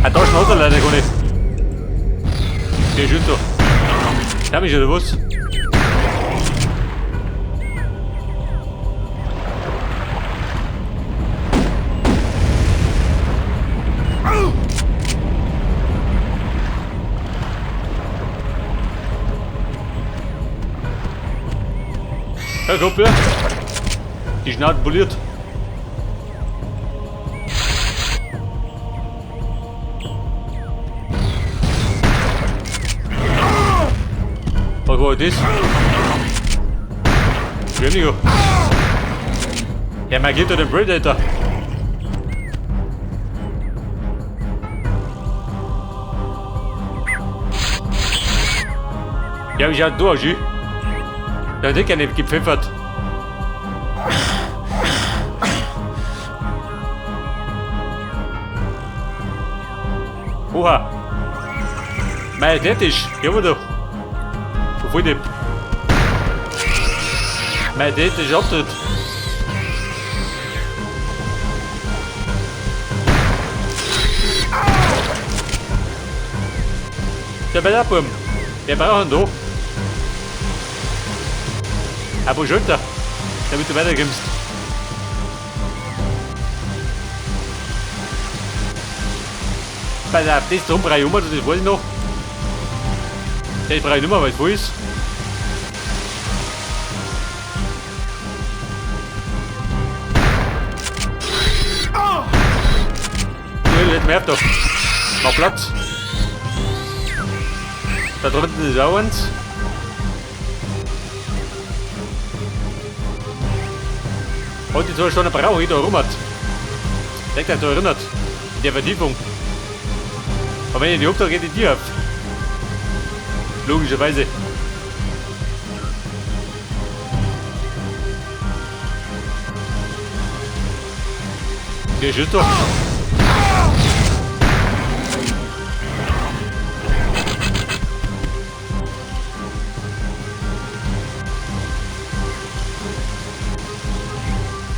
Ah, Taschen hat er leider gar nicht. Geh schön da. Hab ich oder was? Herr Kumpel, die Schnauze poliert. Was war das? Entschuldigung. Ja, man gibt doch den Predator. Ja, ich hab durch. Der hat eh nicht gepfeffert. Oha. Majestätisch. Ja, aber doch. Obwohl nicht. Majestätisch Auftritt. Der bei der Burm. Wir brauchen da. Aber Schulter, damit du weiterkommst. Pass auf, das drum brauche ich um, das weiß ich noch. Das brauche ich nicht mehr, weil es voll ist. Du, jetzt mehr da. Mach Platz. Da drunten ist auch eins. Und die 2 Stunden brauche ich da rum hat. Denkt euch da erinnert. In der Vertiefung. Aber wenn ich die hab, geht die Tür auf. Logischerweise. Okay, schieß doch.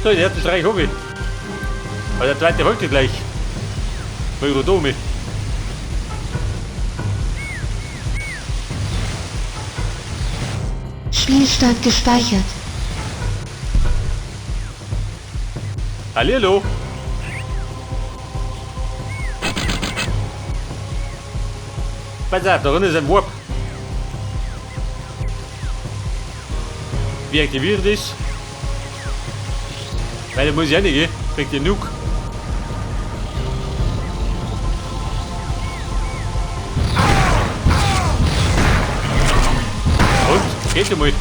So, den ersten Streich hab ich. Aber der zweite folgt gleich. Mal Spielstand gespeichert. Hallihallo. Pass auf, da drin ist ein Warp. Wie aktiviere ich das? Weil da muss ich auch nicht gehen. Kriegt die Nuke. Und? Geht einmal.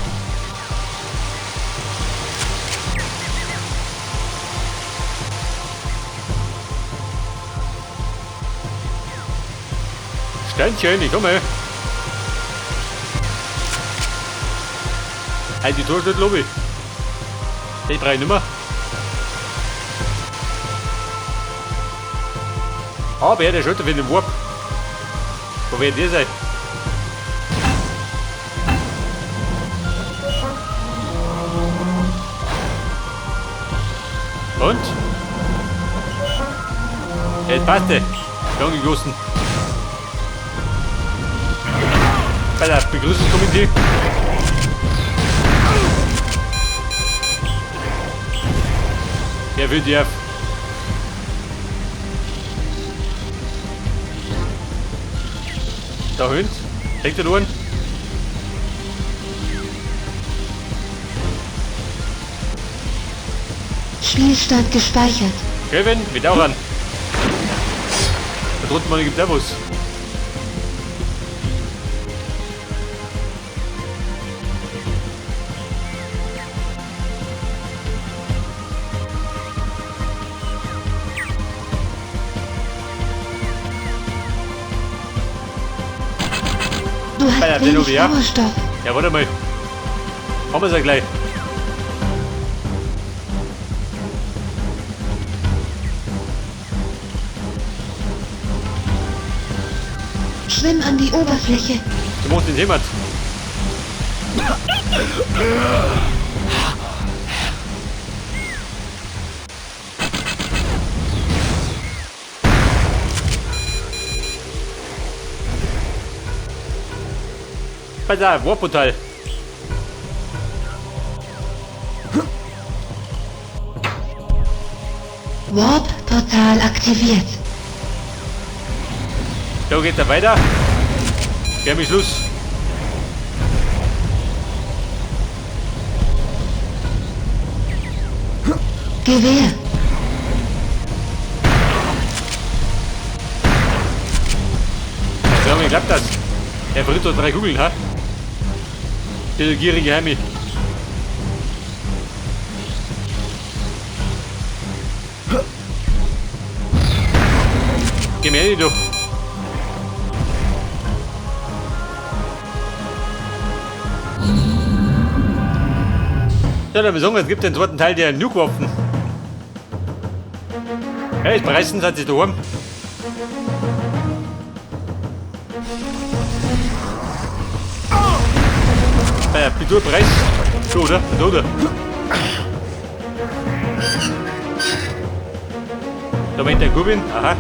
Steinchen, ich komme. Halt die Tor nicht Lobby. Den brauche ich nicht mehr. Aber der Schulter für den Warp. Wo wird der sein? Und? Jetzt passt der. Angegossen. Bei der Begrüßungskomitee. Wer will die auf? Da hinten. Hängt der Ohren. Spielstand gespeichert. Kevin, mit auch an. Da drunten mal gibt es was. Du Bei der hast wenig Denobia. Sauerstoff. Ja, warte mal. Haben wir es ja gleich. Schwimm an die Oberfläche. Du machst den jemand. Pass auf, Warp-Portal. Warp-Portal aktiviert. Da geht er weiter. Wir haben Schluss. Gewehr. Ja, mir klappt das. Er verrückt doch 3 Kugeln, ha? Dieser gierige Heimi. Geh mir hin, du. Ja, dann sagen, es gibt den zweiten Teil der Nuke-Waffen. Hey, ich preisen hat sich daheim. Ja, du Preis. So, oder? Da, oder? Da meint der Gubin. Aha.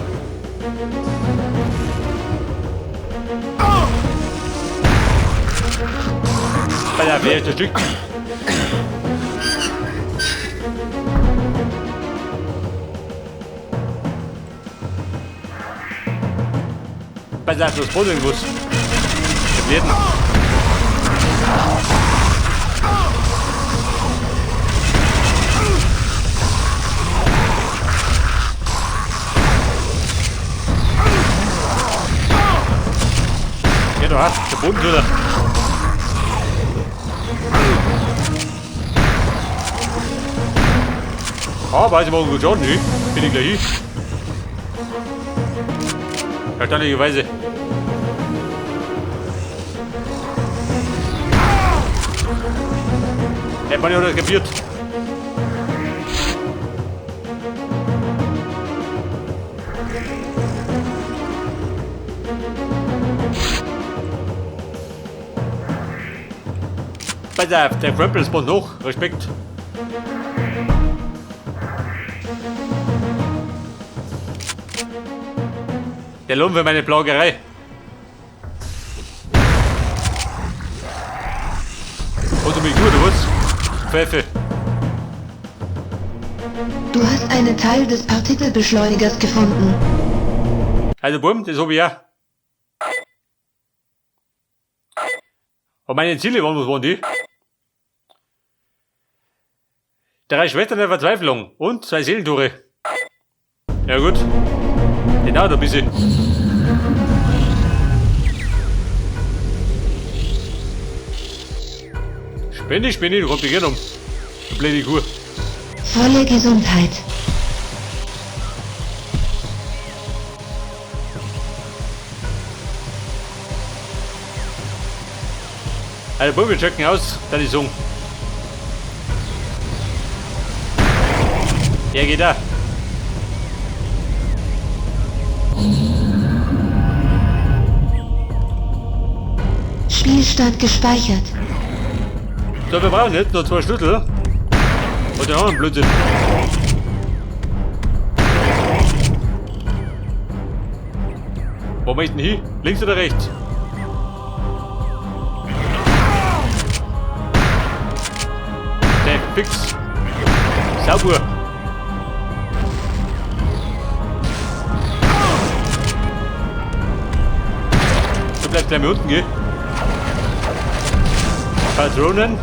Bei der Wehr ist das Stück. Pass auf, das Boot irgendwas. Der Blöden. Ja, du hast der Boden wieder. Ah, weiß ich mal, gut schon, ne? Bin ich gleich hin. Erstaunlicherweise. Der Mann hat das kapiert. Pass auf, der Krempel spawnt hoch. Respekt. Der Lohn für meine Plagerei. Hast du mich gut, oder was? Pfeife. Du hast einen Teil des Partikelbeschleunigers gefunden. Also bumm, das hab ich auch. Aber meine Ziele waren, was waren die? 3 Schwestern der Verzweiflung und 2 Seelentore. Ja gut. Den dauert ein bisschen. Spinni, Spinni, du kommst dich um. Du blöde Kuh. Volle Gesundheit. Also, Buben, wir checken aus, dann die Song. Ja, geht da. Spielstand gespeichert. So, wir brauchen jetzt noch 2 Schlüssel. Und den anderen Blödsinn. Wo möchten hin? Links oder rechts? Der fix. Sauber. Du bleibst gleich mal unten, gell? Patronen.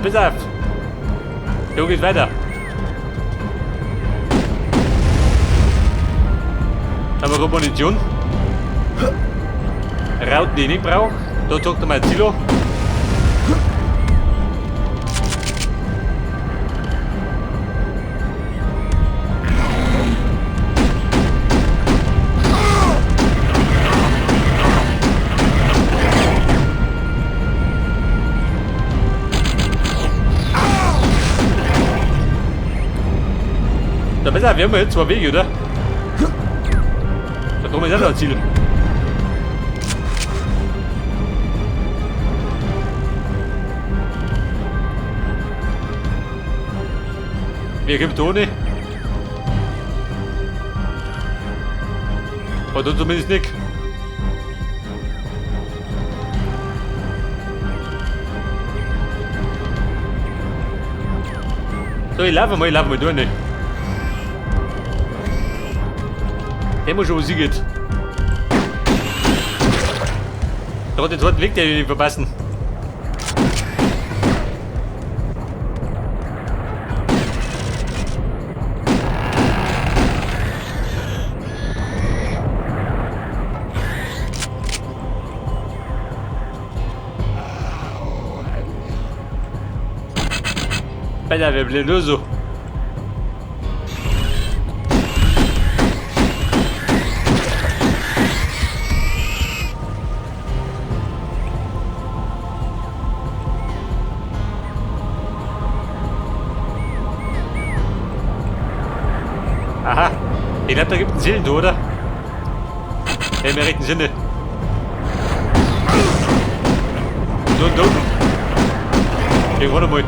Pass auf. So geht's weiter. Haben wir Munition. Rauten, die ich nicht brauche. Da zockt er mal ein Silo. Da besser, wir haben jetzt 2 Wege, oder? Da kommen wir jetzt auch noch Ziel. Wer kommt da ohne? Oder zumindest nicht. So, ich laufe mal durch. Der muss schon, wo sie geht. Da hat den zweiten Weg, den ich nicht verpassen. Alter, wir bleiben nur so. Aha. Ich glaube, da gibt es einen Seelentor, oder? Ja, im rechten Sinne. Und unten. Irgendwann einmal.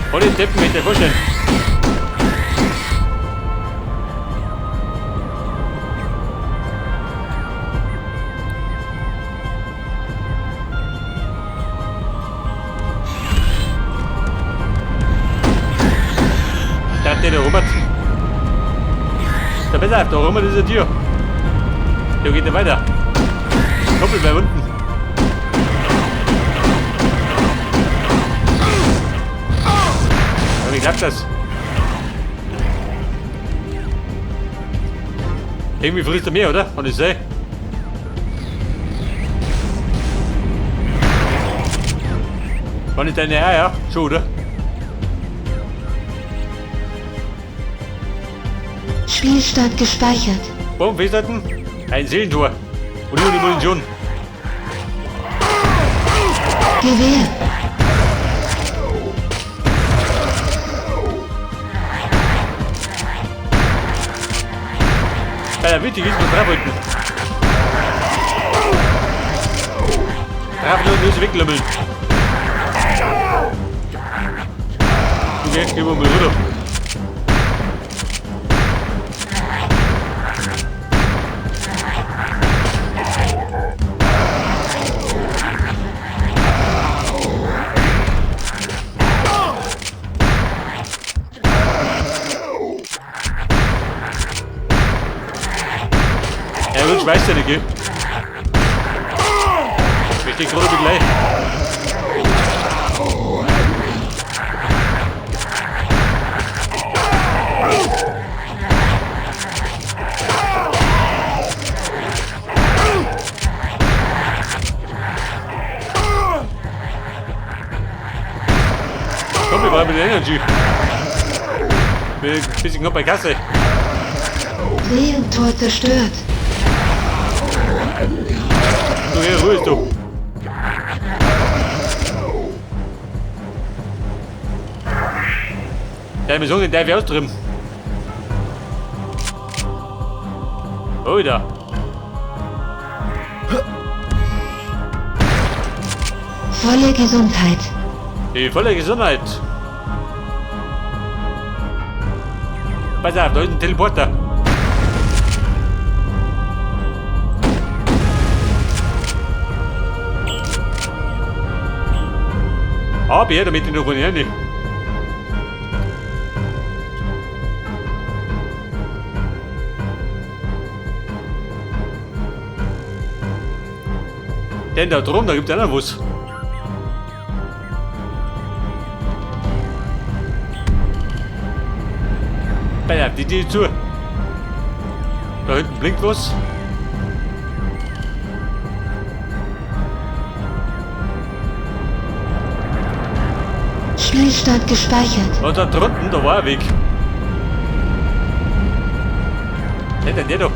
Voll den Deppen, wenn ich dir vorstellen. Da hat der da rum. Da besser, da rum ist die Tür. Der geht ja weiter. Kumpel bei unten. Wie klappt das? Irgendwie frisst er mehr, oder? Kann ich sehen? Wann ist deine Eier? Schon, oder? Spielstand gespeichert. Warum festhalten? Ein Seelentor. Und nur die Munition. Gewehr. Alter, wichtig ist, muss draufhalten. Drauf und nicht weglümmeln. Okay, gehen wir mal runter. Ja, gut, weiß ja nicht, gell? Ich krieg gerade gleich. Komm, wir wollen mit der Energy. Bin ein bisschen knapp bei Kasse. Seelentor zerstört. So, hier, Ruhe ist du. Ja, wir sollen den Teufel austreiben. Oh, da. Volle Gesundheit. Die volle Gesundheit. Pass auf, da ist ein Teleporter. Aber damit ich noch rein. Denn da drum, da gibt es auch noch was. Pass auf, die Tür zu. Da hinten blinkt was. Spielstand gespeichert. Und da drunten, da war ein Weg. Der, der da.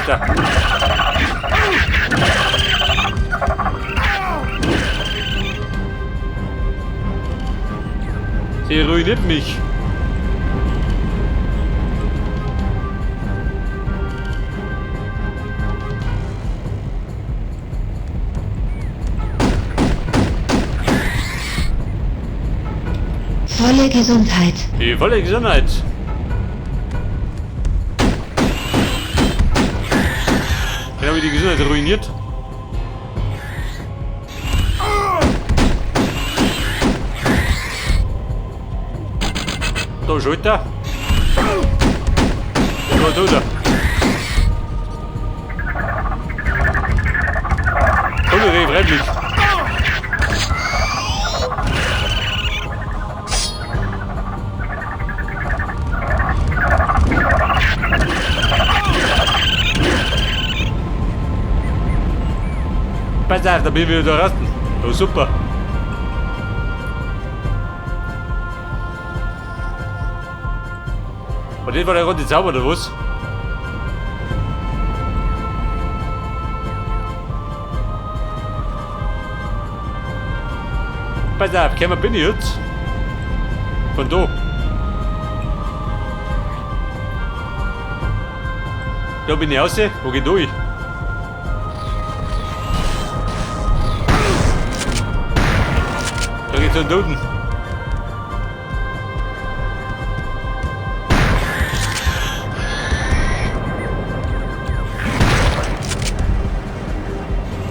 Alter. Sie ruiniert mich. Volle Gesundheit. Die volle Gesundheit. Genau wie die Gesundheit ruiniert. Da Schulter. Da, da, da. Komm, freiwillig. Pass auf, da bin ich wieder da rasten. Oh, super. Und das war der runde Zauber, oder was? Pass auf, kämen bin ich jetzt? Von da. Da bin ich raus, wo geht durch? Da geht's zum Toten.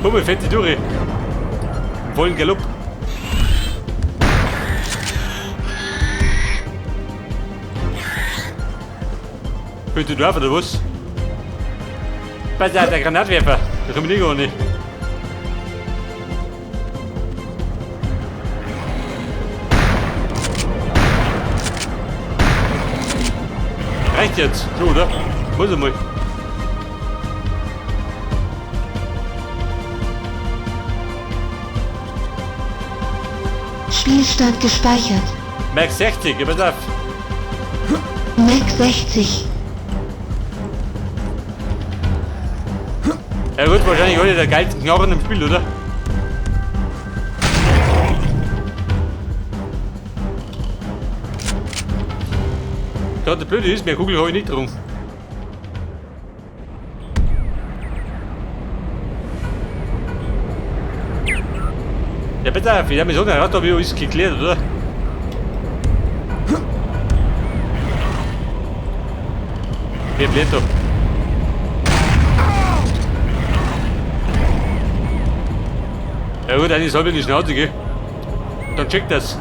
Hummel fährt die durch. Im vollen Galopp. Bitte du oder was? Pass auf, der Granatwerfer. Da kommen wir nicht ohne. Reicht jetzt, so, oder? Muss einmal. Spielstand gespeichert. Max 60, ja, pass auf. Max 60. Ja gut, wahrscheinlich alle der geilsten Knarren im Spiel, oder? Da der Blöde ist, mehr Kugel habe ich nicht drum. Ja bitte, ich hab mich so gerade habe ich alles geklärt, oder? Wer bläht da? Ja gut, eigentlich soll mir in die Schnauze gehen. Dann checkt das.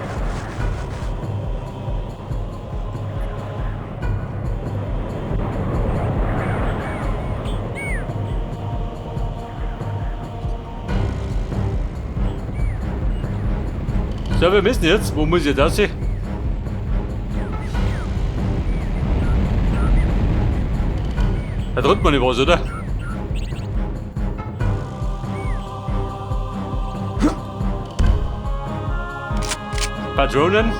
So, wir müssen jetzt. Wo muss ich jetzt aussehen? Da drückt man nicht was, oder? Patronen.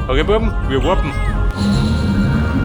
Okay, Buben, wir warpen.